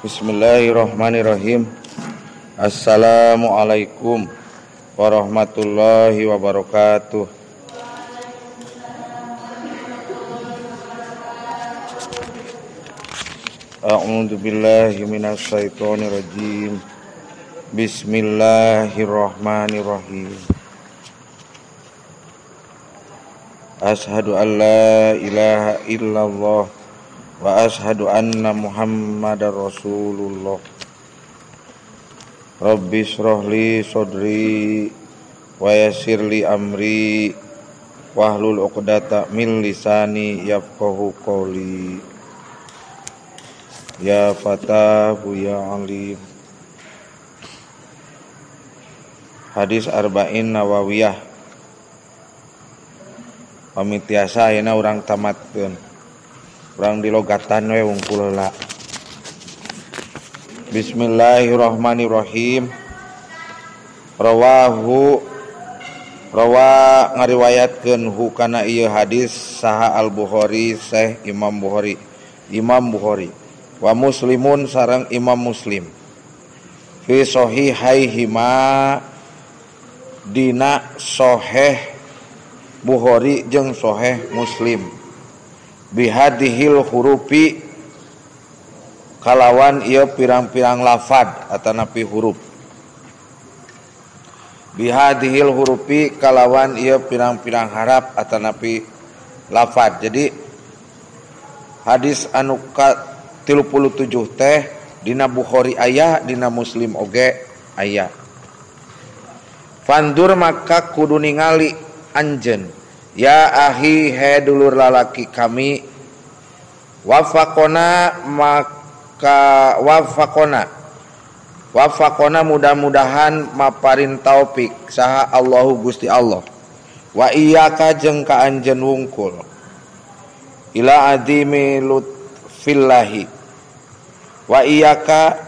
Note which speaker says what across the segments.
Speaker 1: Bismillahirrahmanirrahim. Assalamualaikum warahmatullahi wabarakatuh. A'udzu billahi minasyaitonir rajim. Bismillahirrahmanirrahim. Asyhadu an la ilaha illallah wa asyhadu anna Muhammadar Rasulullah. Rabbi shrah li sadri wa yassir li amri wahlul 'uqdata min lisani yafqahu qawli. Ya Fatahu ya Alim. Hadis Arba'in Nawawiyah. Pamit tiasa ayeuna urang tamatkeun. Urang dilogatan we wungkul heula. Bismillahirrahmanirrahim. Rawahu rawa ngariwayatkeun hu kana ieu hadis saha Al-Bukhari Syekh Imam Bukhari. Imam Bukhari wa Muslimun sareng Imam Muslim. Fi sahihaihima dina sahih Bukhari jeung sahih Muslim. Bihadihil hurufi kalawan ieu pirang-pirang lafad atanapi huruf. Bihadihil hurufi kalawan ieu pirang-pirang harap atanapi lafad. Jadi hadis anu ka 37 teh dina Bukhari aya, dina Muslim oge aya. Fandur maka kudu ningali anjeun ya ahi he dulur lalaki kami, wafaqona maka wafaqona wafaqona mudah-mudahan maparin taufik saha Allahu Gusti Allah wa iyyaka jeung ka anjeun wungkul ila adimi lutfillahi wa iyyaka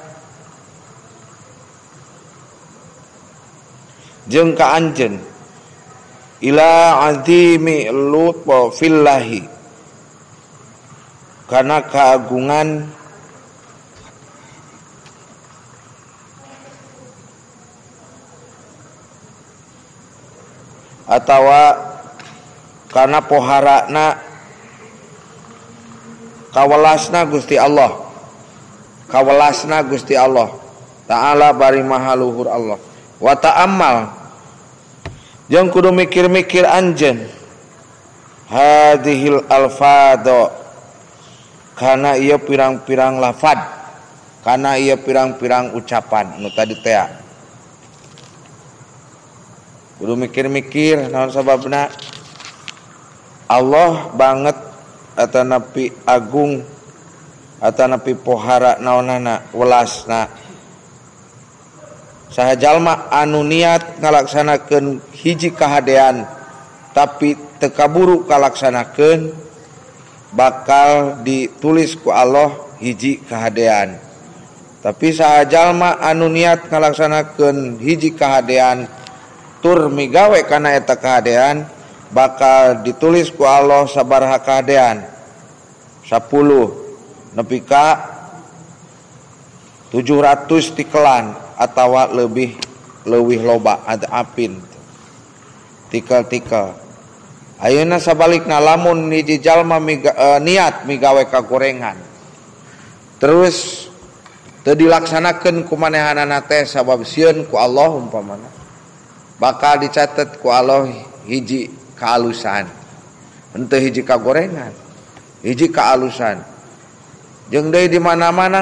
Speaker 1: jeung ka anjeun ila azimi lutfillahi kana keagungan atawa kana poharana kawelasna Gusti Allah, kawelasna Gusti Allah Ta'ala bari maha luhur Allah. Wa ta'ammal jeung kudu mikir-mikir anjeun hadhil alfado kana ieu pirang-pirang lafad, kana ieu pirang-pirang ucapan nu tadi teh. Kudu mikir-mikir naon sababna Allah banget atanapi agung atanapi pohara naonana welasna. Saha jalma anu niat ngalaksanakeun hiji kahadean tapi teu kaburu kalaksanakeun bakal ditulis ku Allah hiji kahadean. Tapi saha jalma anu niat ngalaksanakeun hiji kahadean tur migawe kana eta kahadean bakal ditulis ku Allah sabaraha kahadean 10 nepi ka 700 tikelan atawa lebih leuwih loba ada apin tikel-tikel. Ayeuna sabalikna lamun hiji jalma niat migawe kagorengan terus teu dilaksanakeun ku manehanana teh sabab sieun ku Allah umpamana bakal dicatet ku Allah hiji kaalusan, henteu hiji kagorengan, hiji kaalusan. Jeung deui di mana-mana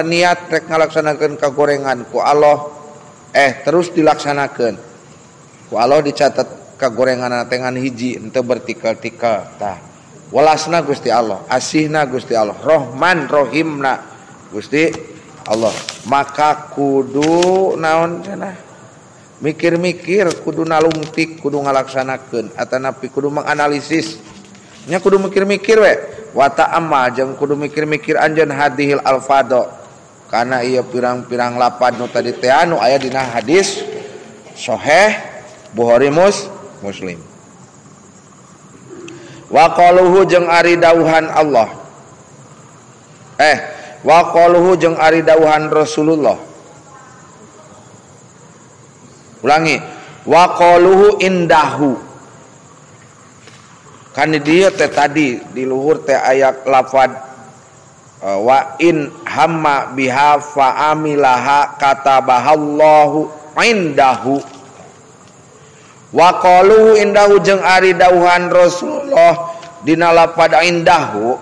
Speaker 1: niat rek ngalaksanakeun kagorengan ku Allah terus dilaksanakeun ku Allah dicatat kagorenganna teh ngan hiji henteu bertikel-tikel. Tah welasna Gusti Allah, asihna Gusti Allah, Rohman Rohimna Gusti Allah. Maka kudu naon cenah mikir-mikir, kudu nalungtik, kudu ngalaksanakeun atanapi kudu menganalisis nya, kudu mikir-mikir we. Wa ta'ammal jeung kudu mikir-mikir anjeun hadihil alfado kana ieu pirang-pirang lapad nu tadi teh anu aya dina hadis sahih Bukhari Muslim. Wa qaluhu jeung ari dawuhan Allah Wa qaluhu jeung ari dawuhan Rasulullah. Ulangi, wa qaluhu indahu. Kan di dieu teh tadi di luhur teh aya lafad wa in hamma biha fa amilaha katabahallahu indahu. Wa qaluhu indahu jeung ari dawuhan Rasulullah dina lapad indahu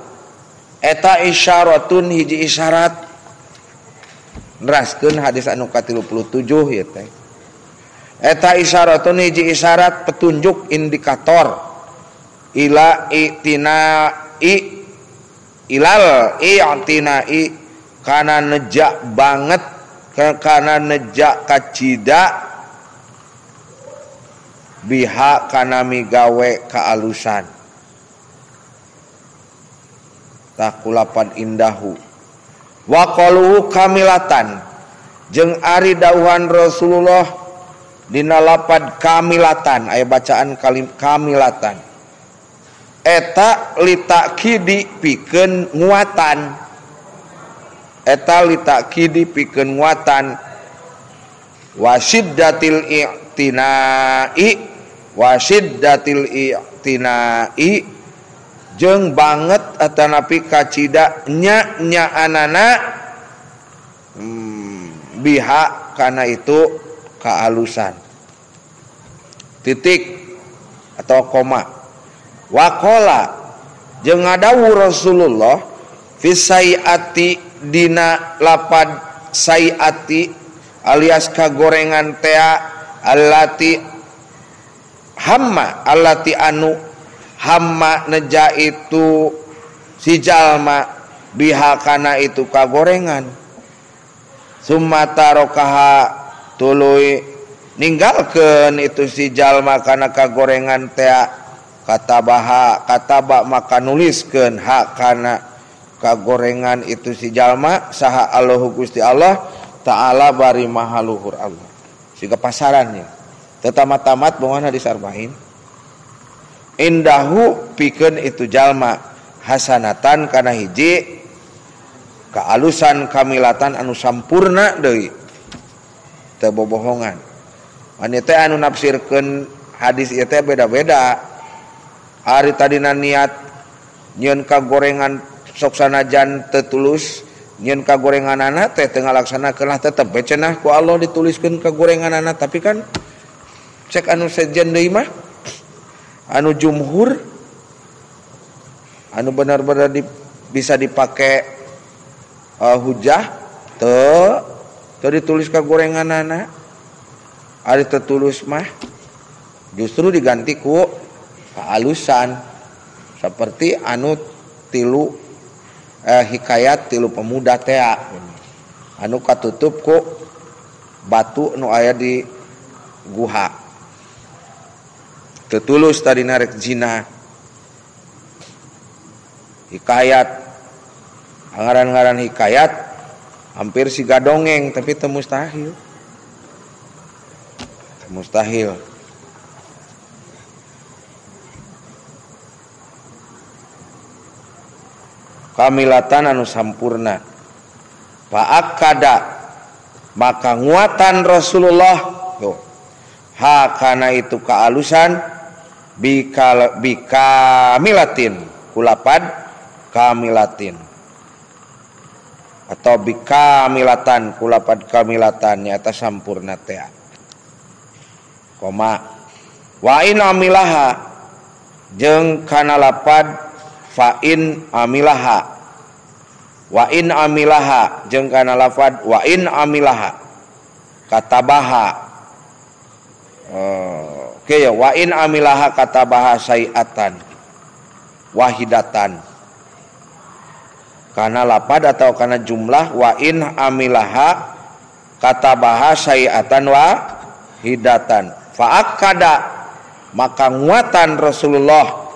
Speaker 1: eta isyaratun hiji isyarat neraskeun hadis anu ka-37 ieu teh. Eta isyaratun hiji isyarat petunjuk indikator ila itina i ilal i'tina i kana nejak banget kana nejak kacida biha kana migawe kaalusan takulapan indahu. Wa qaluhu kamilatan jeung ari dawuhan Rasulullah dina lapad kamilatan aya bacaan kalim kamilatan eta litakidi pikeun nguatan eta litakidi pikeun nguatan wasiddatil i'tinai wasiddatil i'tinai jeung banget atanapi kacida nya nyaanana biha kana itu kaalusan titik atau koma. Waqala jeung ngadawu Rasulullah fi saiati dina lapad saiati alias kagorengan tea allati hamma allati anu hamma neja itu si jalma biha kana itu kagorengan summa tarokaha tuluy ninggalkeun itu si jalma kana kagorengan tea katabaha kataba maka nuliskeun hak kana kagorengan itu si jalma saha Allahu Gusti Allah Ta'ala bari maha luhur Allah. Siga pasarannya tetamat-tamat bongan hadis arba'in indahu pikeun itu jalma hasanatan kana hiji kaalusan kamilatan anu sampurna deui teu bobohongan. Anu teh anu nafsirkeun hadis ieu teh beda-beda. Ari tadina niat nyieun kagorengan sok sanajan teu tulus nyieun kagorenganana teh teu ngalaksanakeun lah tetep we cenah ku Allah dituliskeun kagorenganana, tapi kan cek anu sejen deui mah anu jumhur anu benar-benar bisa dipake hujah teu ditulis kagorenganana. Ari teu tulus mah justru diganti ku kaalusan seperti anu tilu hikayat tilu pemuda tea anu katutup ku batu nu aya di guha teu tulus tadi narek zina. Hikayat ngaran-ngaran hikayat hampir siga dongeng tapi teu mustahil. Teu mustahil. Kamilatan anu sampurna. Fa'akada maka nguatan Rasulullah tuh ha kana itu kaalusan bikamilatin kulapad kamilatin atau bikamilatan kulapad kamilatan nyata sampurna teh koma wa in amilaha jeung kana lapad fa in amilaha wa in amilaha jeung kana lafad wa in amilaha katabaha oke ya wa in amilaha katabaha sayiatan wahidatan kana lapad atau kana jumlah wa in amilaha katabaha sayiatan wahidatan fa'akada maka nguatan Rasulullah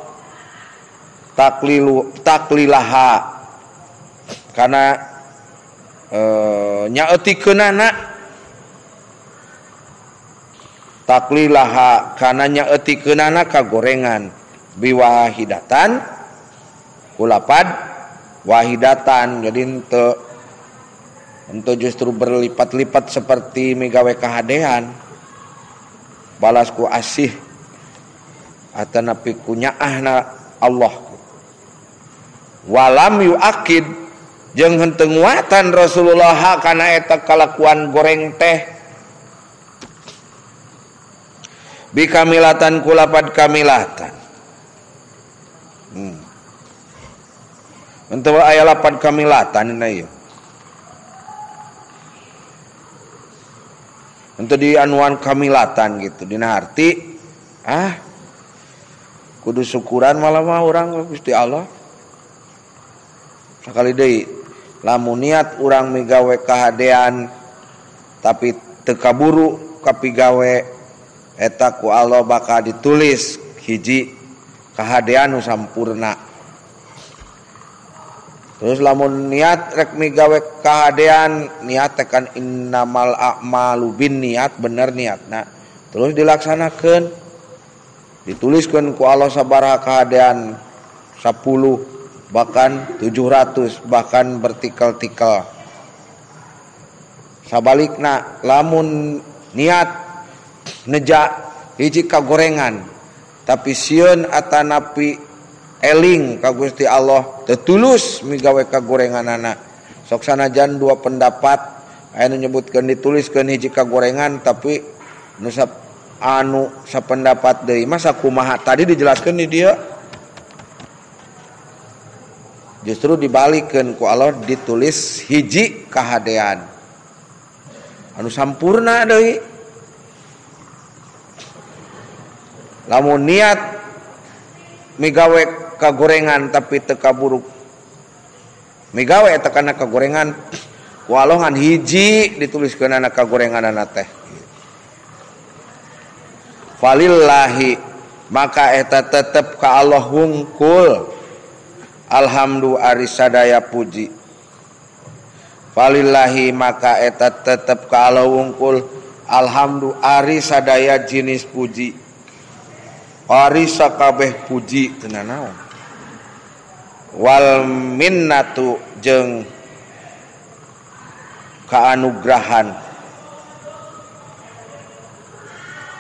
Speaker 1: taklilu taklilaha karena nyaeutikeunana taklilaha kana nyaeutikeunana kagorengan biwahidatan kulapad wahidatan jadi teu Untuk justru berlipat-lipat seperti migawe kahadean balas ku asih atanapi ku nyaahna Allah. Walam yuakid jeung henteu nguatan Rasulullah kana eta kalakuan goreng teh bikamilatan kulapad kamilatan. Henteu aya lapad kamilatan dina ieu. Henteu dianuan kamilatan gitu dina arti kudu syukuran malah mah urang Gusti Allah. Sakali deui lamun niat urang migawe kahadean tapi teu kaburu kapigawe eta ku Allah bakal ditulis hiji kahadean nu sampurna. Terus lamun niat rek migawe kahadean niat teh kan innamal a'malu binniyat bener niatna terus dilaksanakeun dituliskeun ku Allah sabaraha kahadean 10 bahkan 700 bahkan bertikel-tikel. Sabalikna lamun niat neja hiji kagorengan tapi sieun atanapi eling ka Gusti Allah teu tulus migawe kagorenganana. Sok sanajan dua pendapat aya nu nyebutkeun dituliskeun hiji kagorengan tapi nu anu sapendapat deui mah sakumaha tadi dijelaskeun di dieu justru dibalikeun ku Allah ditulis hiji kahadean anu sampurna deui. Lamun niat migawe kagorengan tapi teu kaburuk migawe eta kana kagorengan ku Allah ngan hiji dituliskeunana kagorenganana teh. Falillahi maka eta tetep ka Allah hungkul alhamdu ari sadaya puji. Falillahi maka eta tetep ka Allah hungkul alhamdu ari sadaya jenis puji. Ari sakabeh puji teu nanaon. Wal minnatu jeung kaanugrahan.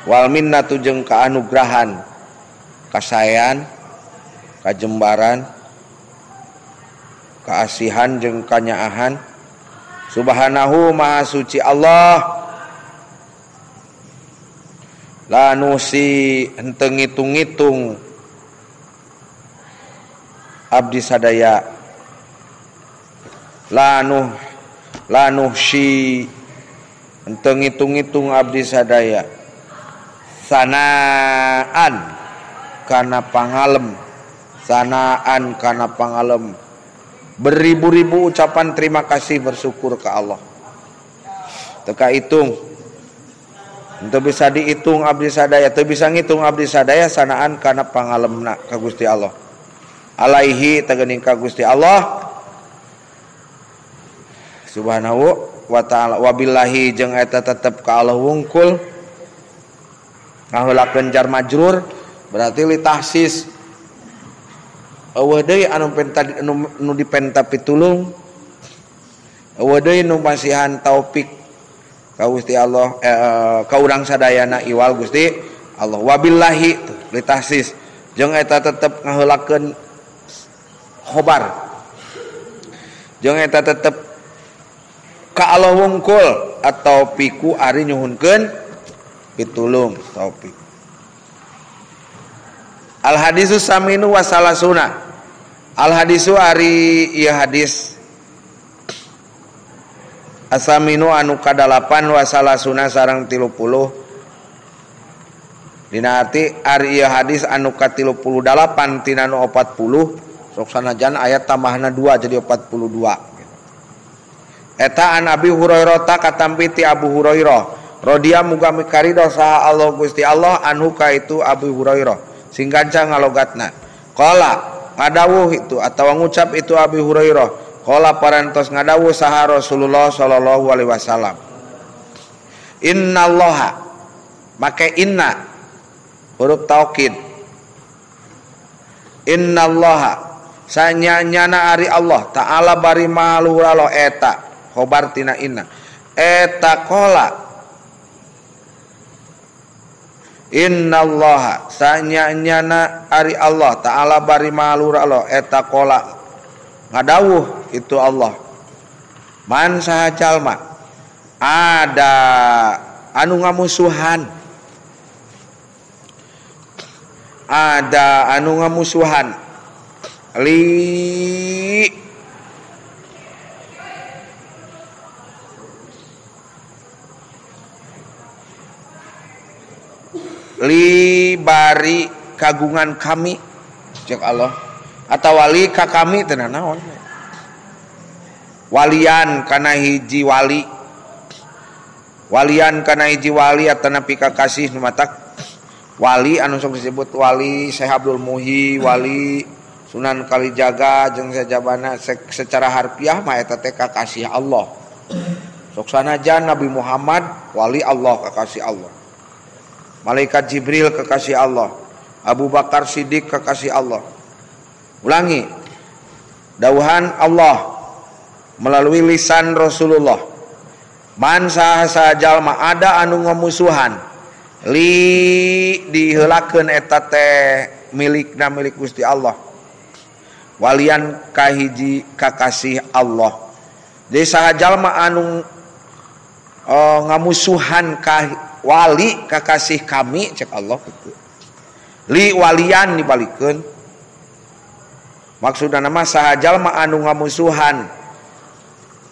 Speaker 1: Wal minnatu jeung kaanugrahan kasayan, kajembaran, kaasihan jeung kanyaahan. Subhanahu maha suci Allah. La nusi henteu ngitung-ngitung abdi sadaya. La nusi henteu ngitung-ngitung abdi sadaya. Sanaan kana pangalem, sanaan kana pangalem. Beribu-ribu ucapan terima kasih bersyukur ke Allah. Teka hitung. Teu bisa dihitung abdi sadaya, teu bisa ngitung abdi sadaya sanaan kana pangalemna ka Gusti Allah. Alaihi tegening ka Gusti Allah Subhanahu wa ta'ala. Wabillahi jeung eta tetep ka Allah wungkul. Ngaheulakeun jar majrur berarti li tahsis. Eueuh deui anu penta nu dipenta pitulung. Eueuh deui nu masihan taufik ka Gusti Allah, ka urang sadayana iwal Gusti Allah. Wabillahi li tahsis jeung eta tetep ngaheulakeun khobar. Jeung eta tetep ka Allah wungkul atau piku ari nyuhunkeun pitulung taufik. Al hadisu saminu wasalasuna. Al hadisu ari ieu hadis asaminu anu kadalapan wasalasuna sareng 30. Dina arti ari ieu hadis anu ka-38 tina nu 40 sok sanajan ayat tambahna 2 jadi 42. Eta an Abi Hurairah ta katampi ti Abu Hurairah radhia muga mikarido saha Allah Gusti Allah anhu ka itu Abu Hurairah sing gancang ngalogatna. Qala ngadawuh itu atawa ngucap itu Abi Hurairah qala parantos ngadawuh saha Rasulullah sallallahu alaihi wasallam. Innallaha make inna huruf taukid. Innallaha sanyanyana ari Allah ta'ala bari maha luhur Allah eta khobar tina inna eta qala innallaha sanya-nyana ari Allah ta'ala bari mahalur Allah eta qala ngadawuh itu Allah man saha jalma ada anu ngamusuhan ada anu ngamusuhan li li bari kagungan kami cek Allah atau wali ka kami teu naon walian kana hiji wali walian kana hiji wali atanapi kakasih nu matak wali anu sok disebut wali Syekh Abdul Muhi wali Sunan Kalijaga jeung sajabana secara harfiah mah eta teh kakasih Allah sok sanajan Nabi Muhammad wali Allah kakasih Allah Malaikat Jibril kekasih Allah, Abu Bakar Siddiq kekasih Allah. Ulangi, dauhan Allah melalui lisan Rasulullah. Man saha jalma ada anu ngamusuhan li diheulakeun eta teh milikna milik Gusti Allah. Walian kahiji kakasih Allah. Jadi saha jalma anu ngamusuhan ka wali kakasih kami cek Allah gitu. Li walian dibalikeun maksudna mah saha jalma anu ngamusuhan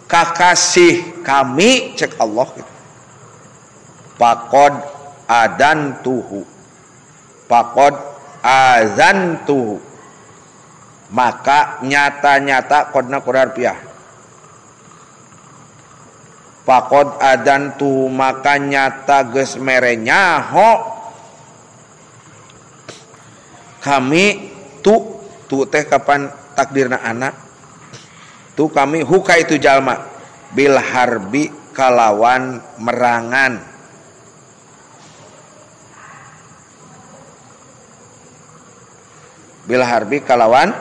Speaker 1: kakasih kami cek Allah gitu. Faqad adantuhu faqad azantuhu maka nyata-nyata kodna qadar harfiah faqad adantu maka nyata geus mere nyaho kami tu teh kapan takdirna anak tu kami huka itu jalma bil harbi kalawan merangan bil harbi kalawan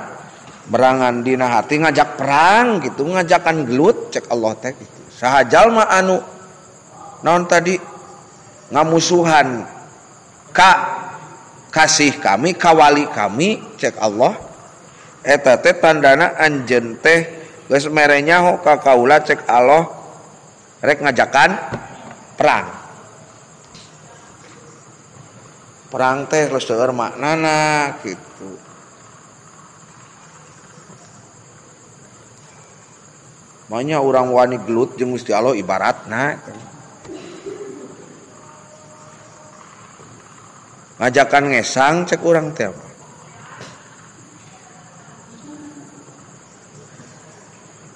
Speaker 1: merangan dina hati ngajak perang gitu ngajakan gelut cek Allah teh gitu. Saha jalma anu naon tadi ngamusuhan ka kasih kami ka wali kami cek Allah eta teh tandana anjeun teh geus mere nyaho ka kaula cek Allah rek ngajakan perang perang teh geus seueur maknana gitu. Makanya orang wani gelut jeung Gusti Allah ibaratna ngajakan ngesang cek urang teh apa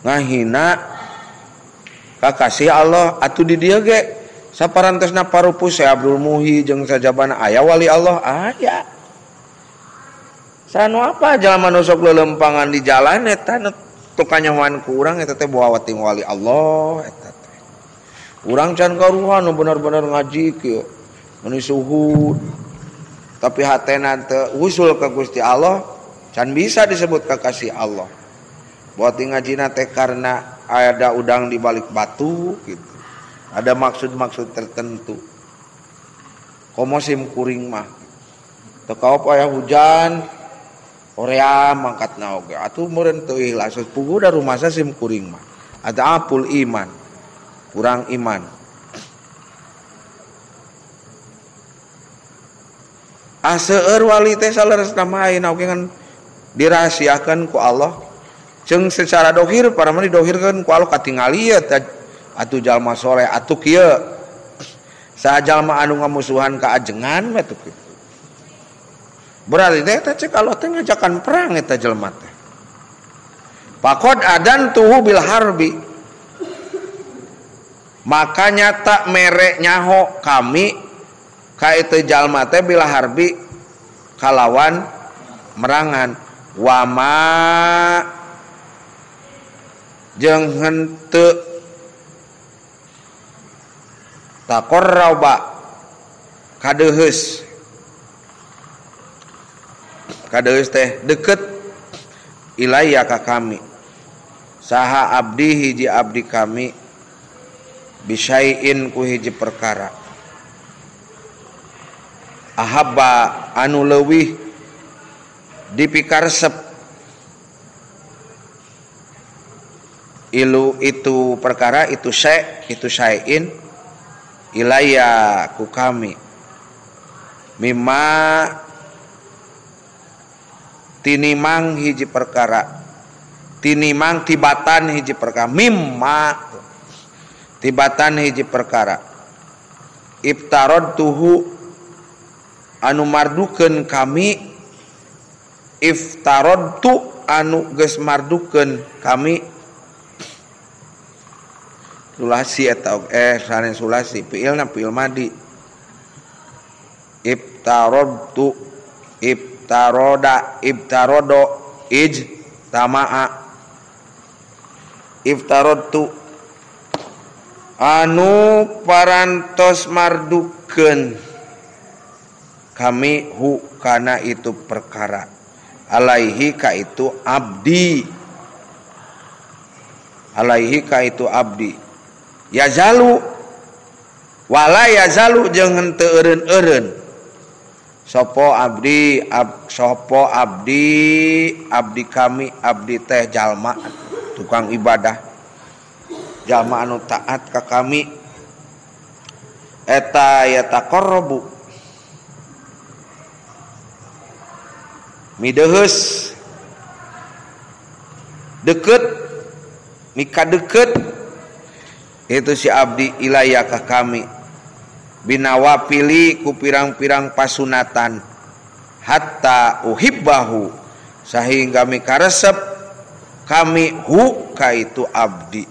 Speaker 1: ngahina kakasih Allah atuh di dieu ge saparantosna parupus Syekh Abdul Muhi jeung sajabana aya wali Allah aya sanu apa jalma nu sok leuleumpangan di jalan eta tukanyawan ku urang eta teh bawa ting wali Allah eta teh urang can karuhan nu bener-bener ngaji kieu meuni suhud tapi hatena teu usul ka Gusti Allah can bisa disebut kakasih Allah bawa ting ngajina teh karena ada udang di balik batu gitu ada maksud-maksud tertentu komo sim kuring mah teu kaop aya hujan Korea mangkatna oge atuh meureun teu ikhlas puguh da rumasa sim kuring mah ada apul iman kurang iman ah seueur wali teh saleresna mah ayeuna oge ngan dirahasiakeun ku Allah jeung secara dohir para mah didohirkeun ku Allah katingali ieu atuh jalma soleh atuh kieu saha jalma anu ngamusuhan ka ajengan we atuh kitu. Berarti teh cek Allah teh ngajakan perang eta jelema teh. Faqad adantuhu bil harbi. Makanya tak mere nyaho kami ka itu jalma teh bil harbi kalawan merangan wama jeung henteu taqarraba kadeuheus kadeus teh deket ilaiya ka kami Saha abdi hiji abdi kami bisain ku hiji perkara ahabba anu leuwih dipikaresep ilu itu perkara itu syai itu syai'in ilaya ku kami mimma tinimang hiji perkara tinimang tibatan hiji perkara mimma tibatan hiji perkara iftarod tuhu anu mardukeun kami iftarod tu anu geus mardukeun kami sulasi eta sanes sulasi fiilna fiil madi iftarod tu iftaroda iftarodo ij tamaa iftarodtu anu parantos mardukeun kami hu kana itu perkara alaihi ka itu abdi alaihi ka itu abdi yazalu wala yazalu jeung henteu eureun-eureun sopo abdi sopo abdi abdi kami abdi teh jalma tukang ibadah jalma anu taat ka kami eta yataqarrabu mideheus deket mika deket itu si abdi ilaya ka kami binawafili ku pirang-pirang pasunatan hatta uhibbahu sehingga mika resep kami hu ka itu abdi.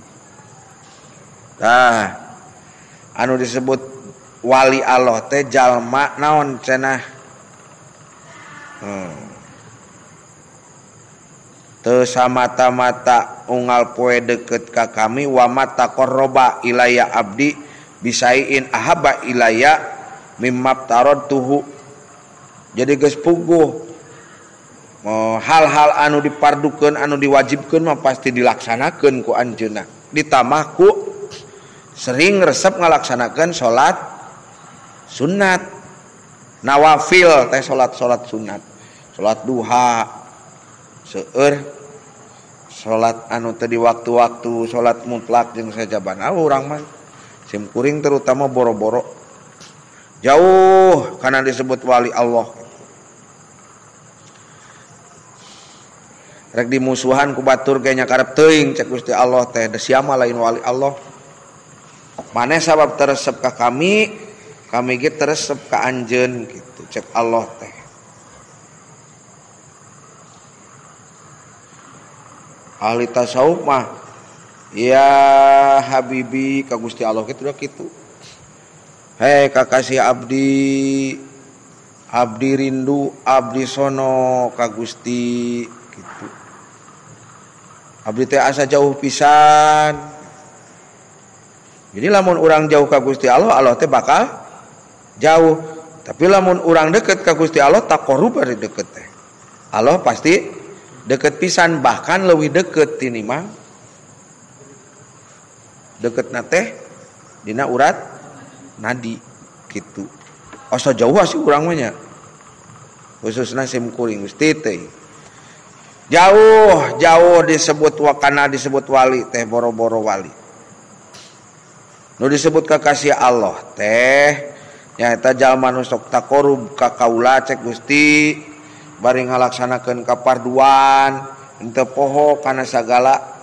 Speaker 1: Nah, anu disebut wali Allah teh jalma naon cenah teu samata-mata unggal poe deket ka kami wa mata qarraba ilaya abdi bisaiin ahaba ilaya mimma taradtuhu. Jadi geus puguh hal-hal anu dipardukeun anu diwajibkeun mah pasti dilaksanakeun ku anjeunna ditambah ku sering resep ngalaksanakeun salat sunat nawafil teh salat-salat sunat salat duha seueur salat anu teu di waktu-waktu salat mutlak jeung sajabana urang mah sim kuring terutama boro-boro jauh karena disebut wali Allah. Rek dimusuhan ku batur ge nya karep teuing cek Gusti Allah teh da siama lain wali Allah. Maneh sabab teresep ka kami, kami ge teresep ka anjeun gitu cek Allah teh. Ahli tasawuf mah ya habibi ka Gusti Allah kitu da kitu. Hei kakasih abdi, abdi rindu, abdi sono ka Gusti gitu. Abdi teh asa jauh pisan. Jadi lamun urang jauh ka Gusti Allah, Allah teh bakal jauh. Tapi lamun urang deket ka Gusti Allah, taqarrub ari deket teh. Allah pasti deket pisan, bahkan leuwih deket tinimang deketna teh dina urat nadi gitu. Asa jauh sih urang mah nya. Khususna sim kuring Gusti teh. Jauh, jauh disebut wakana disebut wali teh boro-boro wali. Nu disebut kakasih Allah teh nyaeta jalma nu sok taqarrub ka kaula cek Gusti bari ngalaksanakeun kaparduan henteu poho kana sagala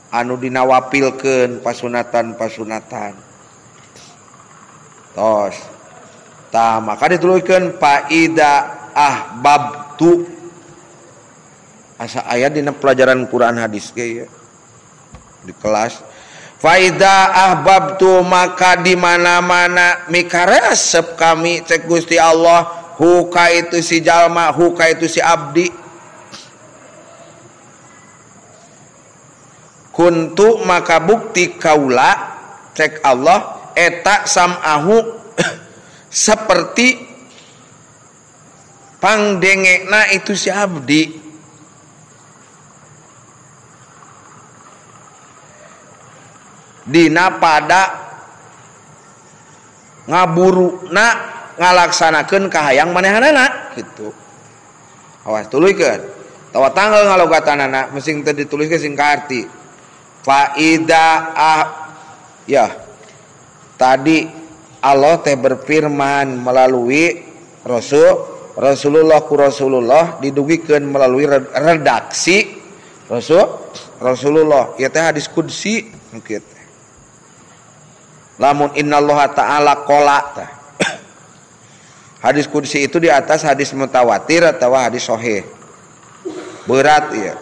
Speaker 1: anu dinawapilkeun pasunatan-pasunatan. Tos. Tah maka dituluykeun faida ahbabtu. Asa aya dina pelajaran Quran hadis ge ya. Di kelas faida ahbabtu maka di mana-mana mikaresep kami cek Gusti Allah huka itu si jalma huka itu si abdi kuntu maka bukti kaula cek Allah eta samahu seperti pangdengekna itu si abdi. Dina pada ngaburuna ngalaksanakeun kahayang manehanana gitu. Awas tuluykeun. Tawa tanggal ngalogatanana mesing teu dituliskeun sing kaarti. Faida ah ya. Tadi Allah teh berfirman melalui Rasulullah ku Rasulullah didugikeun melalui redaksi Rasulullah. Ieu teh hadis qudsi kieu teh. Lamun innallaha ta'ala qala tah. Hadis qudsi itu di atas hadis mutawatir atau hadis sahih. Berat ieu.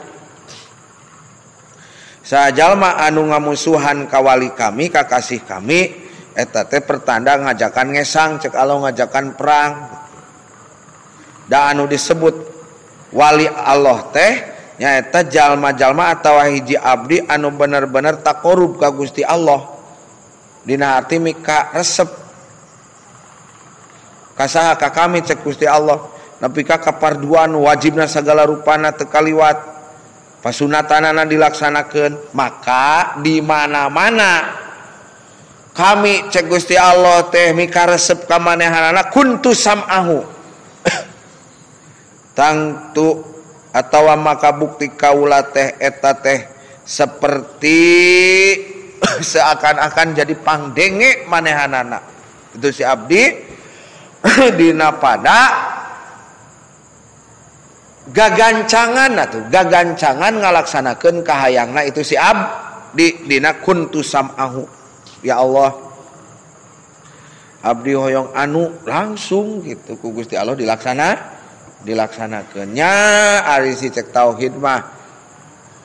Speaker 1: Sajalma anu ngamusuhan ka wali kami, ka kasih kami, eta teh pertanda ngajakan ngesang, cek Allah ngajakan perang. Da anu disebut wali Allah teh nyaeta jalma-jalma atawa hiji abdi anu bener-bener taqarrub ka Gusti Allah. Dina arti mika resep kasaha ka kami cek Gusti Allah nepi ka kaparduan wajibna sagala rupana teu kaliwat pasunatanana dilaksanakeun maka di mana-mana kami cek Gusti Allah teh mika resep ka manehanana kuntu sam'ahu tangtu atawa maka bukti kaula teh eta teh seperti seakan-akan jadi pangdenge manehanana itu si abdi dina pada gagancangan atuh gagancangan ngalaksanakeun kahayangna itu si abdi dina kuntu sam'ahu. Ya Allah abdi hoyong anu langsung gitu ku Gusti Allah dilaksanakeun nya ari si cek tauhid mah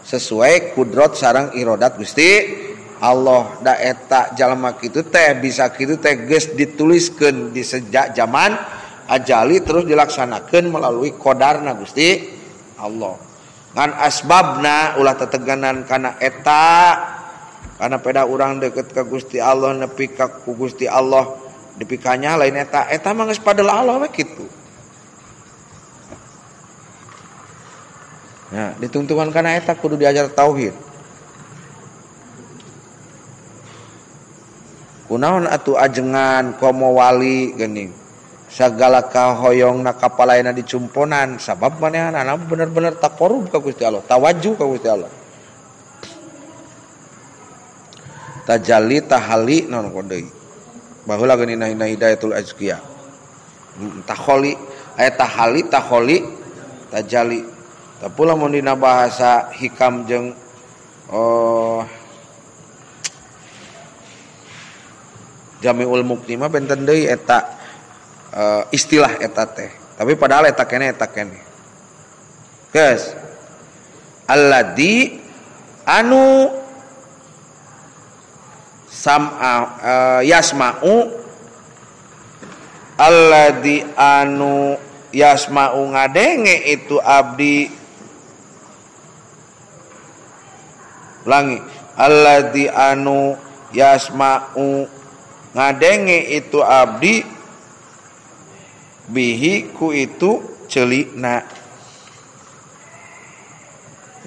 Speaker 1: sesuai kudrot sareng irodat Gusti Allah. Da eta jalma kitu teh bisa kitu teh geus dituliskeun di sejak zaman ajali terus dilaksanakeun melalui kodarna Gusti Allah. Ngan asbabna ulah teteganan kana eta karena peda urang deket ka Gusti Allah nepi ka ku Gusti Allah dipikanya lain eta eta mah geus padel Allah we kitu. Nah, ditungtungan kana eta kudu diajar tauhid. Kunaon atuh ajengan komo wali geuning sagala kahoyongna kapalaena dicumponan sabab manehanana bener-bener taqarrub ka Gusti Allah, tawajuh ka Gusti Allah. Tajalli tahali naon deui. Baheula geuning na hidayatul azkiya. Takholi aya tahali takholi tajalli. Tapi lamun dina bahasa hikam jeung Jamiul Muqni mah benten deui eta istilah eta teh. Tapi padahal eta keneh eta keneh. Geus. Alladzi anu sam'a yasma'u alladzi anu yasma'u ngadenge itu abdi ulangi alladzi anu yasma'u ngadenge itu abdi bihi ku itu celikna.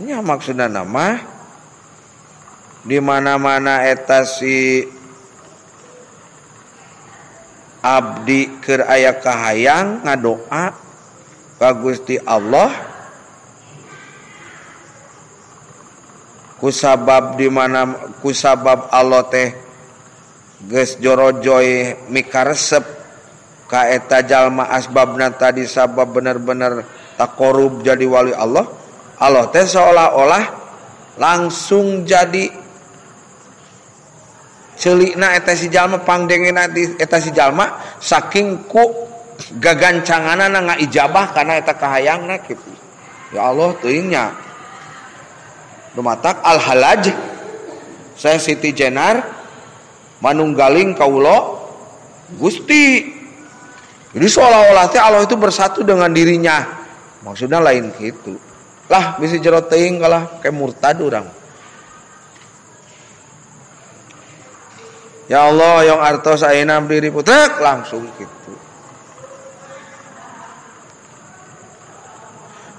Speaker 1: Nya maksudna mah di mana-mana eta si abdi keur aya kahayang ngadoa ka Gusti Allah kusabab di mana kusabab Allah teh geus jorojoy mikaresep ka eta jalma asbabna tadi sabab bener-bener taqarrub jadi wali Allah. Allah teh seolah-olah langsung jadi celikna eta si jalma pangdengena eta si jalma saking ku gagancanganana ngaijabah kana eta kahayangna kitu. Ya Allah teuing nya. Dumatak Al-Halaj saya Siti Jenar manunggaling kaulo Gusti. Jadi seolah-olah teh Allah itu bersatu dengan dirinya. Maksudnya lain gitu. Lah bisi jero teuing kalah kayak murtad urang. Ya Allah yang artos ayeuna abdi riputek langsung gitu.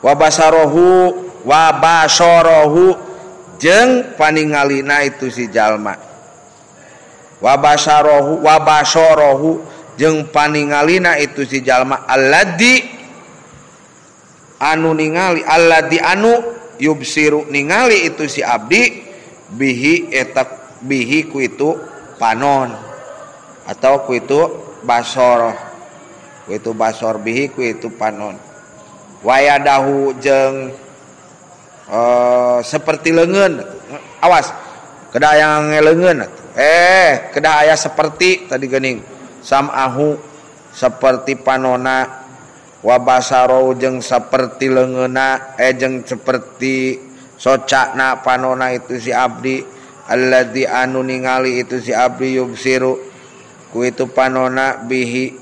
Speaker 1: Wa basarohu wa basorohu jeung paningalina itu si jalma. Wa basarahu wa basarahu jeung paningalina itu si jalma alladzi anu ningali alladzi anu yubsiru ningali itu si abdi bihi eta bihi ku itu panon atau ku itu basor, ku itu basor bihi ku itu panon. Wayadahu jeung seperti leungeun, awas kedah aya leungeun, kedah aya seperti tadi geuning samahu seperti panona wa basaro jeung seperti leungeunna jeung seperti socana panona itu si abdi alladzi anu ningali itu si abdi yubsiru ku itu panona bihi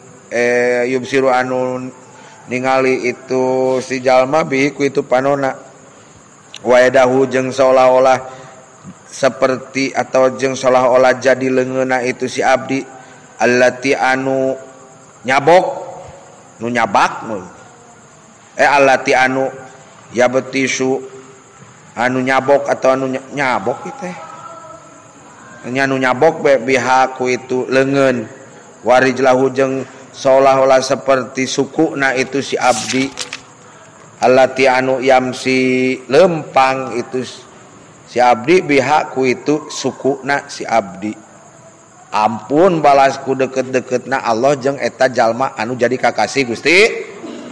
Speaker 1: yubsiru anu ningali itu si jalma bihi ku itu panona. Wa yadahu jeung seolah-olah seperti atau jeung seolah-olah jadi leungeunna itu si abdi allati anu nyabok nu nyabak nu allati anu yabtisu anu nyabok atau anu nyabok teh nya anu nyabok biha ku itu leungeun warijlahu jeung seolah-olah seperti sukuna itu si abdi allati anu yamsi lempang itu si abdi biha ku itu sukuna si abdi. Ampun balasku deket-deketna Allah jeung eta jalma anu jadi kakasih Gusti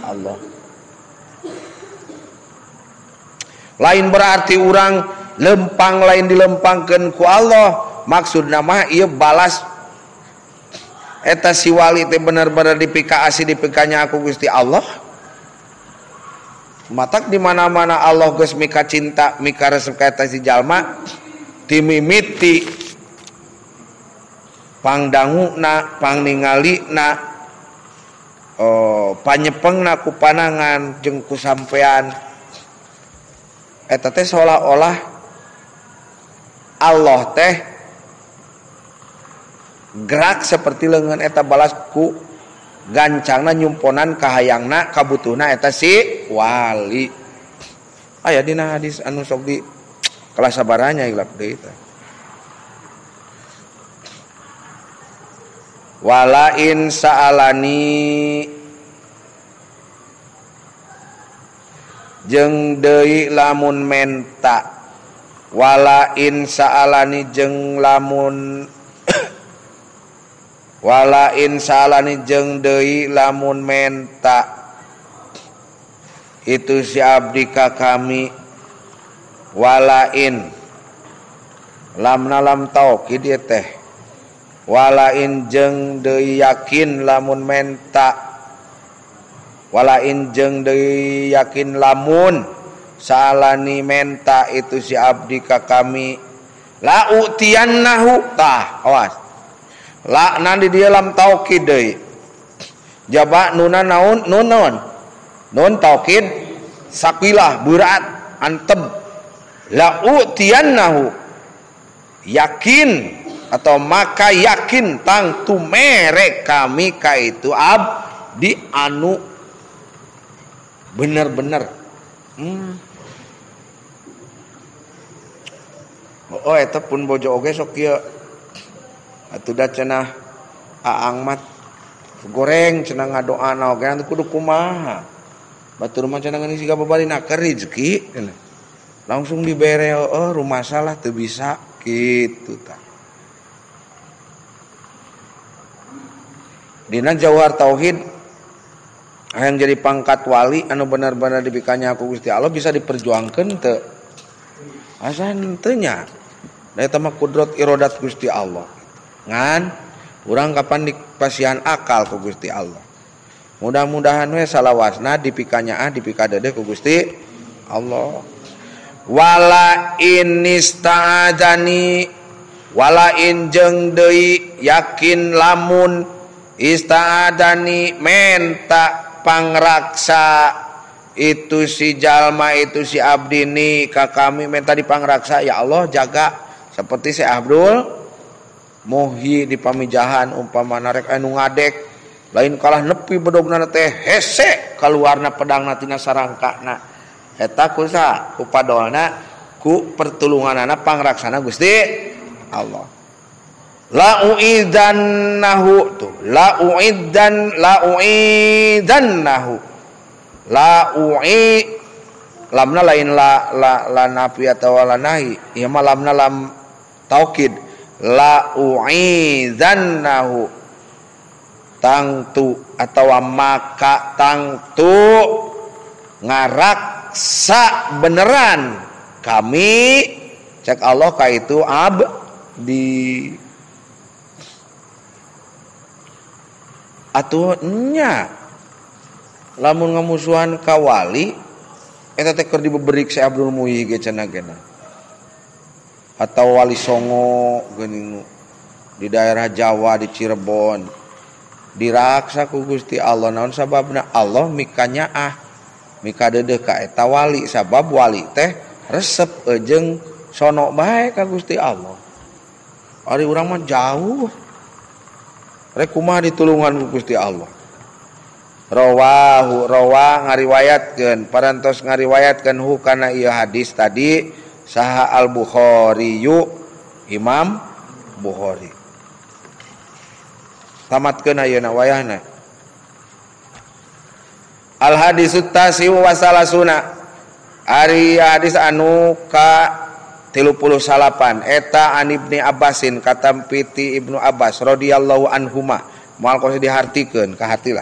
Speaker 1: Allah. Lain berarti urang lempang lain dilempangkeun ku Allah, maksudna mah ieu balas eta si wali teh bener-bener dipikaasi dipikanya aku Gusti Allah. Matak di mana-mana Allah geus mika cinta mika resep ka eta si jalma timimiti pangdanguna pangningalina panyepengna ku panangan jeung ku sampean eta teh seolah-olah Allah teh gerak seperti leungeun eta balas ku gancangna nyumponan kahayangna kabutuhna eta si wali. Aya dina hadis anu sok di kelas sabaranya hilap deui teh. Walain sa'alani jeung deui lamun menta, walain sa'alani jeung lamun walain sa'alani jeung deui lamun menta itu si abdi ka kami. Walain lamna lam taukid ieu teh walain jeung deui yakin lamun menta, walain jeung deui yakin lamun salani menta itu si abdi ka kami la utiannahu. Tah awas la nan di dieu lam taukid deui jaba nuna naon nun naon nun taukid sakilah berat anteb la utiannahu yakin atau maka yakin tang tumere kami ka itu abdi anu bener-bener. Oh eta pun bojo oge sok kieu atuh da cenah aang mat goreng cenah ngadoana oge atuh kudu kumaha batur mah cenah geus siga babarina keur rezeki langsung dibere oh rumasalah teu bisa kitu tah. Dina jauhar tauhid yang jadi pangkat wali anu benar-benar dibikanya aku Gusti Allah bisa diperjuangkan teu asa henteu nya da eta mah kudrat irodat Gusti Allah. Ngan urang kapan dipasihan akal ku Gusti Allah. Mudah-mudahan we salawasna dipikanya ah dipikadede ku Gusti Allah. Wala inista'adzani wala in jeung deui yakin lamun ista'adani menta pangraksa itu si jalma itu si abdi ni ka kami menta dipangraksa ya Allah jaga seperti si Abdul Muhyi di pamijahan umpama rek anu ngadek lain kalah nepi bedogna teh hese kaluarna pedangna tina sarangkana eta ku saha ku padolna ku pertulunganana pangraksana Gusti Allah. La uidannahu tuh, la uidan, la uidannahu, la ui lamna lain la la la nafi atau la nahi, ieu mah lamna lam taukid. La uidannahu tangtu atau maka tangtu ngaraksa beneran kami cek Allah ka itu abdi. Atuh nya lamun ngamusuhan ka wali eta teh keur dibeberik si Abdul Muhyi ge cenah gena, atau wali Songo geuning di daerah Jawa di Cirebon diraksa ku Gusti Allah. Naon sababna? Allah mika nyaah mika deudeuh ka eta wali, sabab wali teh resep jeung sono bae ka Gusti Allah. Ari urang mah jauh rek kumaha ditulungan ku Gusti Allah. Rawahu rawa ngariwayatkeun parantos ngariwayatkeun hu kana ieu hadis tadi saha Al Bukhari yu Imam Bukhari. Tamatkeun ayeuna wayahna. Al hadisut tasiu wa salasuna ari hadis anu ka 38 eta an Ibni Abbasin katampiti Ibnu Abbas radhiyallahu anhuma moal kos dihartikeun ka hatilah.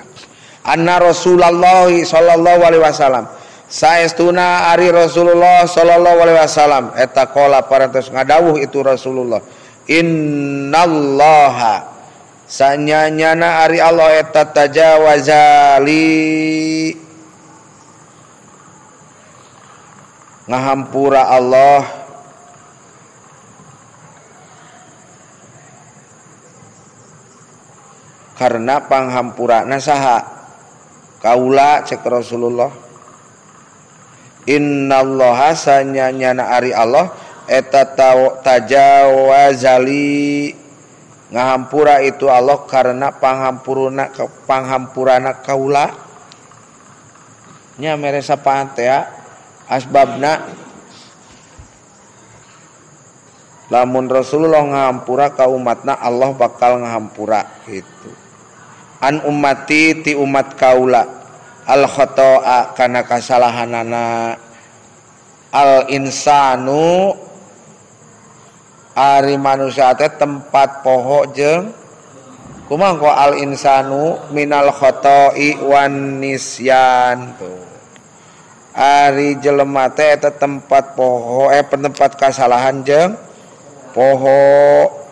Speaker 1: Anna Rasulullah sallallahu alaihi wasallam saestuna ari Rasulullah sallallahu alaihi wasallam eta qala parantos ngadawuh itu Rasulullah, innallaha sanyanyana ari Allah eta tajawazali ngahampura Allah karena panghampurana saha kaula cek Rasulullah. Innallaha sanyanyana ari Allah eta tajawazali ngahampura itu Allah karena panghampurana panghampurana kaula nya mere sapaan teh asbabna lamun Rasulullah ngahampura ka umatna Allah bakal ngahampura gitu. An ummati ti umat kaula al khata'a kana kasalahanana al insanu ari manusia teh tempat poho jeung kumaha ko al insanu minal khata'i wan nisyan tuh. Ari jelema teh eta tempat poho tempat kasalahan jeung poho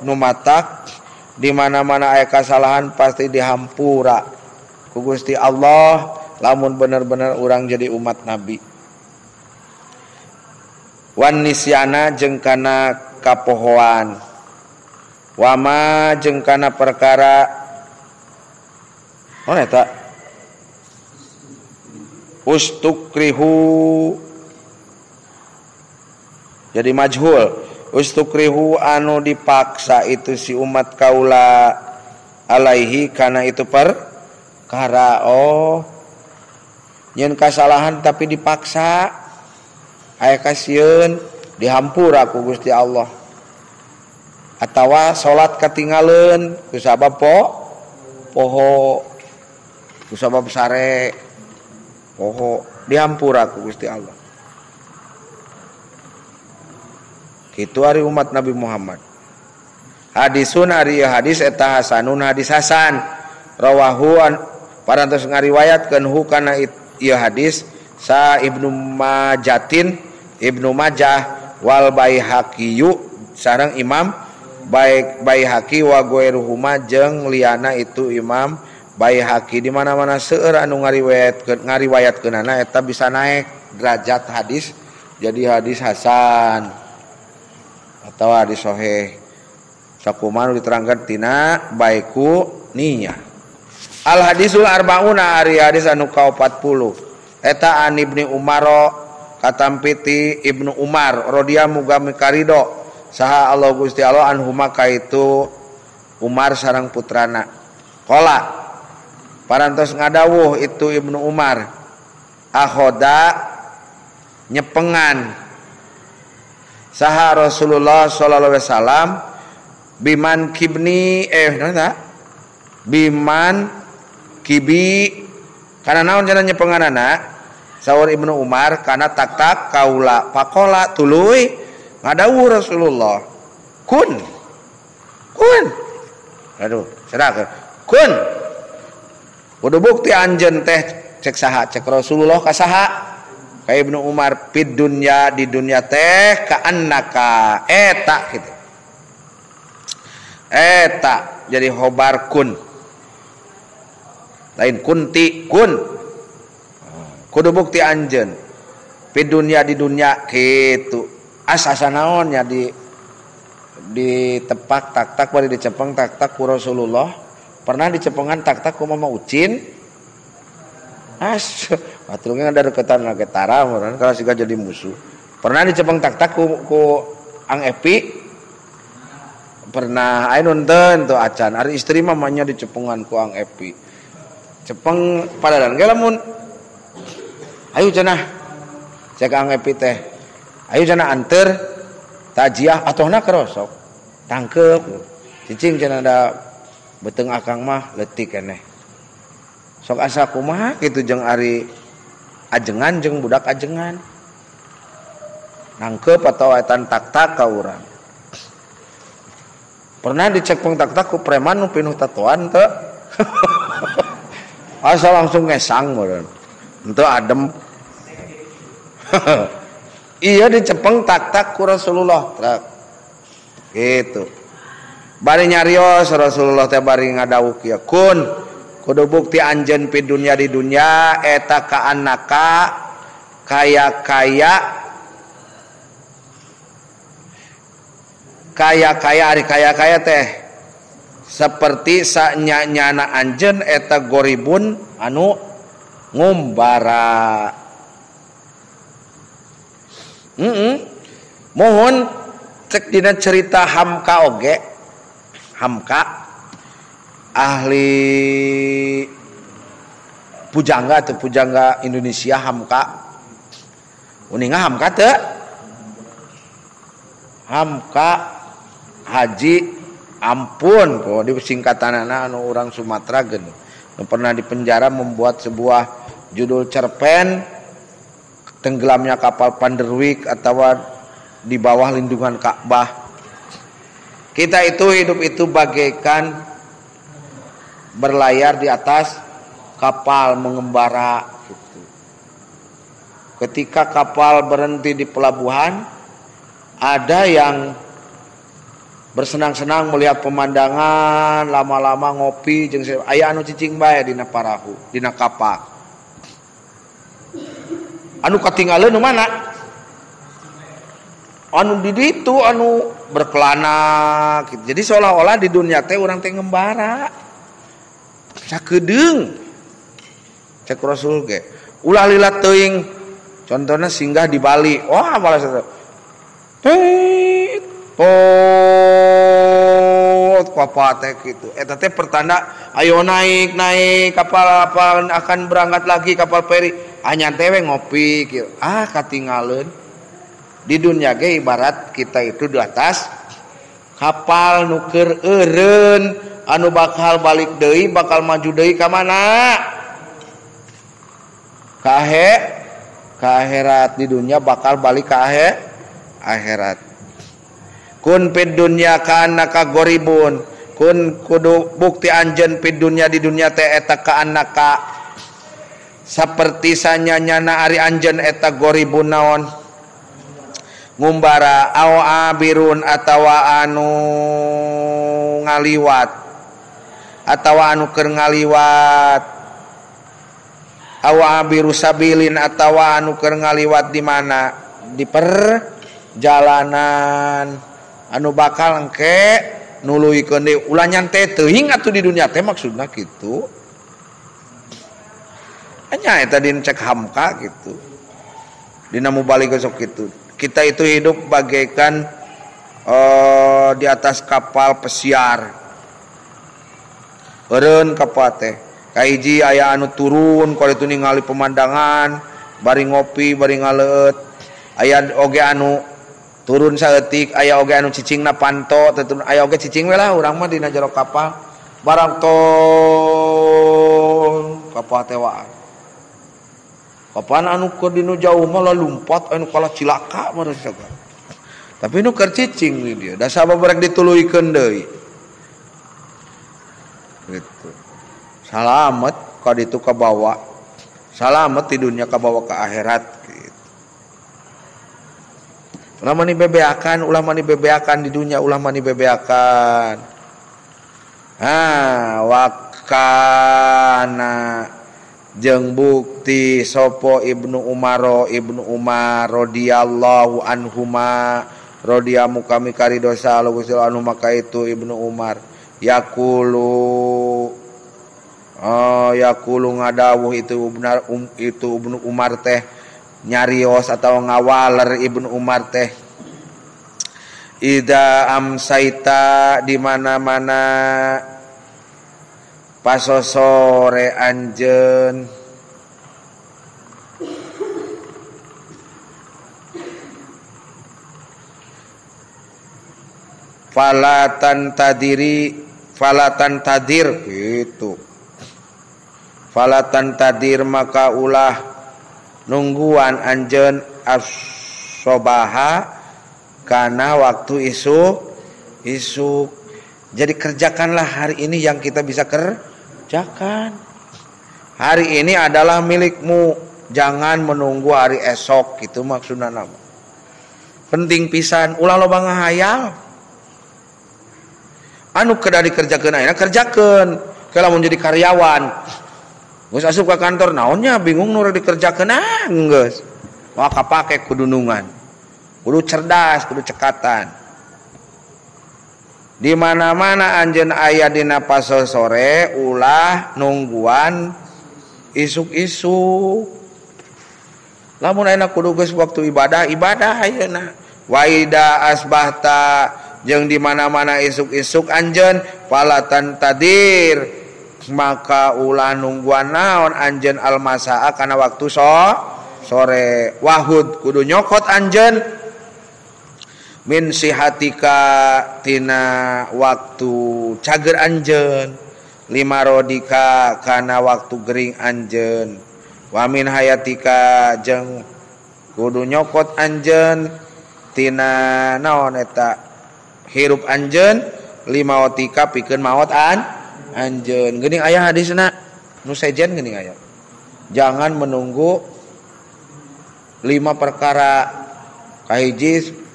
Speaker 1: nu matak di mana-mana aya kasalahan pasti dihampura ku Gusti Allah lamun bener-bener urang jadi umat Nabi. Wan nisyana jeung kana kapohoan, wama jeung kana perkara oh eta ustukrihu jadi majhul. Ustukrihu anu dipaksa itu si umat kaula alaihi kana itu perkara. Oh nyeun kasalahan tapi dipaksa aya kasieun dihampura ku Gusti Allah. Atawa salat katingaleun ku sabab poho ku sabab sare poho dihampura ku Gusti Allah. Kitu ari umat Nabi Muhammad. Hadisun ari hadis eta hasanun hadis hasan. Rawahu parantos ngariwayatkeun hu kana ieu hadis sa Ibnu Majatin Ibnu Majah wal Baihaqi sareng Imam baik Baihaqi wa ghairuhuma jeung liana itu Imam Baihaqi. Di mana-mana seueur anu ngariwayatkeunana eta bisa naik derajat hadis jadi hadis hasan atau hadis sahih. Sakumaha diterangkan tina baiku niyah. Al hadisul arbauna ari hadis anu ka 40 eta an Ibni Umar katampiti Ibnu Umar radhiyallahu muga mikarido saha Allah Gusti Allah anhuma kaitu Umar sareng putrana. Qala parantos ngadawuh itu Ibnu Umar akhoda nyepengan saha Rasulullah sallallahu alaihi wasallam Biman kibni biman kibi kana naon cenah nyepenganana saur Ibnu Umar kana tak-tak kaula pakola tuluy ngadawuh Rasulullah kun kun aduh serah kun kudu bukti anjeun teh cek saha cek Rasulullah ka saha ka Ibnu Umar fid dunya di dunya teh ka annaka eta kitu eta jadi hobar kun lain kunti kun kudu bukti anjeun fid dunya di dunya kitu asa naon nya di ditepak tak-tak bari dicepeng tak-tak ku Rasulullah pernah dicepengan tak-tak ku Mama Ucin as baturnya ada deketan lagi tara meureun kalau siga jadi musuh pernah dicepeng tak-tak ku Ang Epi pernah aya nonton tuh acan ari istri mamanya dicepengan ku Ang Epi cepeng padadan ge lamun ayo cenah cek Ang Epi teh ayo cenah anter tajiah atohna kerosok tangkep cicing cenah da beuteung akang mah leutik keneh sok asa kumaha kitu jeung ari ajengan jeung budak ajengan nangkep atau etan tak-tak ka urang pernah dicek peng tak-tak ku preman nu pinuh tatoan teu asa langsung ngesang meureun henteu adem iya dicepeng tak-tak ku Rasulullah trek gitu bari nyarios Rasulullah teh bari ngadawuh kieu kun kudu bukti anjeun pi dunya di dunya eta ka annaka kaya-kaya kaya-kaya ari kaya-kaya teh seperti sanyanyana anjeun eta goribun anu ngumbara. Mohon cek dina cerita Hamka oge Hamka ahli pujangga atau pujangga Indonesia Hamka uninga Hamka teu Hamka Haji ampun kok di singkatanana anu urang Sumatera geun pernah dipenjara membuat sebuah judul cerpen tenggelamnya kapal Panderwik atau di bawah lindungan Ka'bah. Kita itu hidup itu bagaikan berlayar di atas kapal mengembara gitu. Ketika kapal berhenti di pelabuhan, ada yang bersenang-senang melihat pemandangan, lama-lama ngopi jeung aya anu cicing bae dina parahu, dina kapal. Anu katinggalin nu mana? Anu di ditu anu berkelana gitu. Jadi seolah-olah di dunia teh urang teh ngembara. Sakedeung. Cek Rasul ge. Ulah lila teuing. Contohna singgah di Bali. Wah, malah satu. Tit tot kapal teh gitu. Eta teh pertanda ayo naik kapal apa akan berangkat lagi kapal feri. Hanya teh we ngopi kieu. Ah katingaleun. Di dunia ge ibarat kita itu di atas kapal nu keur eureun anu bakal balik deui bakal maju deui ka mana? Ka akhirat. Di dunia bakal balik ka akhirat. Kun fid dunya ka annaka goribun kun kudu bukti anjeun fid dunya di dunia teh eta ka annaka saperti sanyanyana ari anjeun eta goribun naon ngumbara au abirun atawa anu ngaliwat atawa anu keur ngaliwat au abiru sabilin atawa anu keur ngaliwat di mana di perjalanan anu bakal engke nuluykeun deui ulah nyante teuing atuh di dunia teh maksudna kitu nya eta dina cek Hamka gitu dina mubalik sok kitu. Kita itu hidup bagaikan di atas kapal pesiar. Eureun kapal teh. Kahiji aya anu turun kalau itu ningali pemandangan, bari ngopi, bari ngaleut. Aya oge anu Turun saeutik aya oge anu cicingna panto teu turun aya oge cicing we lah urang mah dina jero kapal. Barang tol kapal tewaan. Kapan anu keur dinu jauh mah lalumpat anu kalah cilaka mah sagala. Tapi nu keur cicing di dieu da sabab rek dituluykeun deui. Gitu. Salamet ka ditu kabawa. Salamet di dunya kabawa ka akhirat gitu. Ulah mani bebeakan, ulah mani bebeakan di dunia, ulah mani bebeakan. Ah, wakana jeung bukti sopo Ibnu Umar, Ibnu Umar radhiyallahu anhuma radhiyamu kami karidosa Gusti anhu maka itu Ibnu Umar yaqulu oh yaqulu ngadawuh itu itu Ibnu Umar teh nyarios atau ngawaler Ibnu Umar teh ida amsaita di mana-mana pasosore anjeun falatan tadiri falatan tadir gitu falatan tadir maka ulah nungguan anjeun as-sobaha karena waktu isuk. Jadi kerjakanlah hari ini yang kita bisa kerjakan. Hari ini adalah milikmu, jangan menunggu hari esok gitu maksudna nama. Penting pisan ulah loba ngahayal. Anu kedah dikerjakeun ayeuna kerjakeun. Kalau mun jadi karyawan geus asup ka kantor naonnya bingung nu rek dikerjakeun ah geus. Wah kapake kudunungan. Kudu cerdas, kudu cekatan. Di mana-mana anjeun aya dina pasosore ulah nungguan isuk-isuk. Lamun ayeuna kudu geus waktu ibadah, ibadah ayeuna. Wa ida asbahta jeung di mana-mana isuk-isuk anjeun falatan tadir maka ulah nungguan naon anjeun almasaa kana waktu sore. Wahud kudu nyokot anjeun min sihatika tina waktu cager anjeun lima rodika kana waktu gering anjeun wa min hayatika jeung kudu nyokot anjeun tina naon eta hirup anjeun lima watika pikeun maot anjeun. Geuning aya hadisna nu sejen geuning aya. Jangan menunggu lima perkara. Kahiji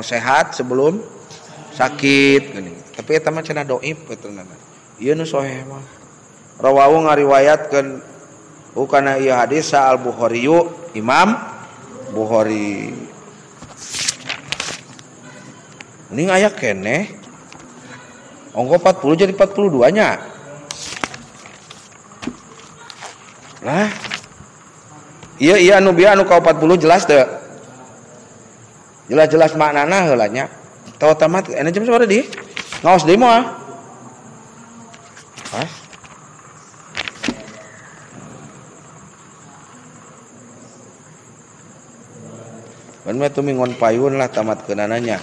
Speaker 1: sehat sebelum sakit geuning. Tapi eta mah cenah doib eta ieu nu sahih mah. Rawahu ngariwayatkeun kana ieu hadis sa Al-Bukhari Imam Bukhari. Ini aya keneh. Ongko 40 jadi 42 nya. Lah. Iya iya anu bieu anu ka 40 jelas teu? Jelas-jelas maknana heula nya. Tahu tamat ena jam sabaraha di? Ngaos deui moal. Pas. Pan mah tumingon payun lah tamat keunana.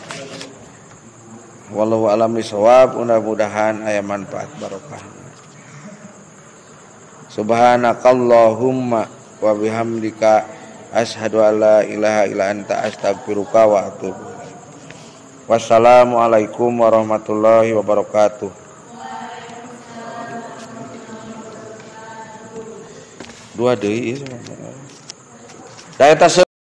Speaker 1: Wallahu a'lam bishawab, mudah-mudahan aya manfaat barokah. Subhanakallahumma wa bihamdika asyhadu alla ilaha illa anta astaghfiruka wa atubu ilaik. Wassalamualaikum warahmatullahi wabarakatuh. Dua deui ieu. Da eta.